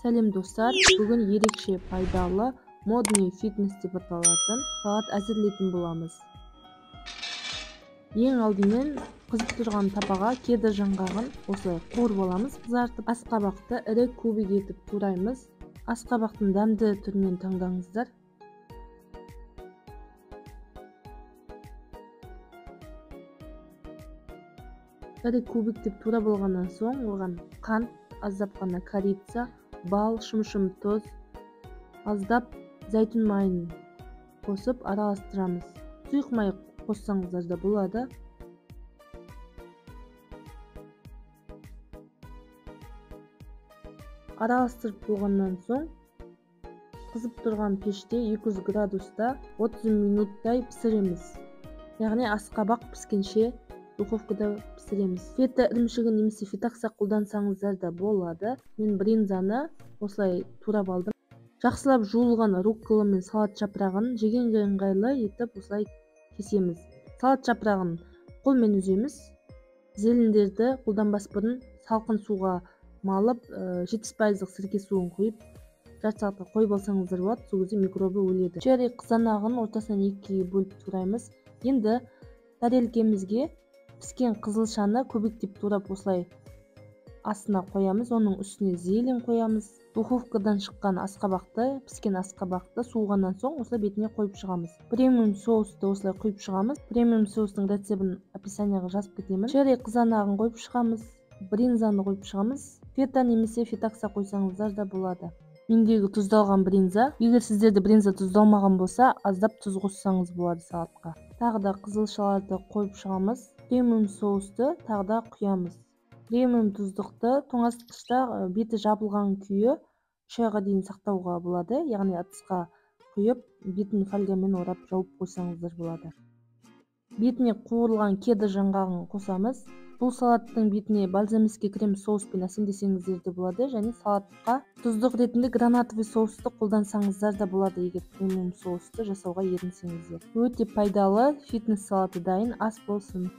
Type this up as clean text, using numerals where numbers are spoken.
Сәлем достар, бүгін ерекше пайдалы модный фитнес деп аталатын салат әзірлейтін боламыз. Ең алдымен қызып тұрған табаға кедр жаңғағын осылай қуырып аламыз, қызартып. Асқабақты ірі кубик етіп тураймыз. Асқабақтың дәмді түрінен таңдаңыздар. Ірі кубик деп турап болғаннан соң оған қант, аздап қана корица, бал, шымшым тұз, аздап зәйтүн майын қосып араластырамыз. Сұйық май қоссаңыздар да болады. Араластырып болғаннан соң қызып тұрған пеште 200 градуста 30 минуттай пісіреміз. Яғни асқабақ піскенше духовкада пісіреміз. Фета ірімшігі немесе фетакса қолдансаңыздар да болады. Мен бринзаны осылай турап алдым. Жақсылап жуылған руккола мен салат жапырағын жегенге ыңғайлы етіп осылай кесеміз. Салат жапырағын қолмен үземіз. Зеліндерді қолданбас бұрын салқын суға малып, 70% сірке суын құйып, жарты сағатқа қойып алсаңыздар болады. Сол кезде микробы өледі. Черри қызанағын ортасынан екіге бөліп тураймыз. Енді тарелкемізге піскен қызылшаны көбіктеп турап осылай астына қоямыз, оның үстіне зелень қоямыз. Духовкадан шыққан асқабақты, піскен асқабақты суығаннан соң осылай бетіне қойып шығамыз. Премиум соусты осылай құйып шығамыз. Премиум соустың рецебін описанияға жазып кетемін. Черри қызанағын қойып шығамыз, бринзаны қойып шығамыз. Фета немесе фетакса қойсаңыздар да болады. Мендегі тұздалған бринза. Егер сіздерде бринза тұздалмаған болса, аздап тұз қоссаңыз болады салатқа. Тағы да қызылшаларды қойып шығамыз. Премиум соусты тағы да құямыз. Премиум тұздықты тоңазытқышта беті жабылған күйі 3 айға дейін сақтауға болады. Яғни ыдысқа құйып, бетін фольгамен орап жауып қойсаңыздар болады. Бетіне қуырылған кедр жаңғағын қосамыз. Бұл салаттың бетіне бальзамический крем соуспен әсемдесеңіздер де болады. Және салатқа тұздық ретінде гранатовый соусты қолдансаңыздар да болады, егер премиум соусты жасауға ерінсеңіздер. Өте пайдалы фитнес салаты дайын, ас болсын.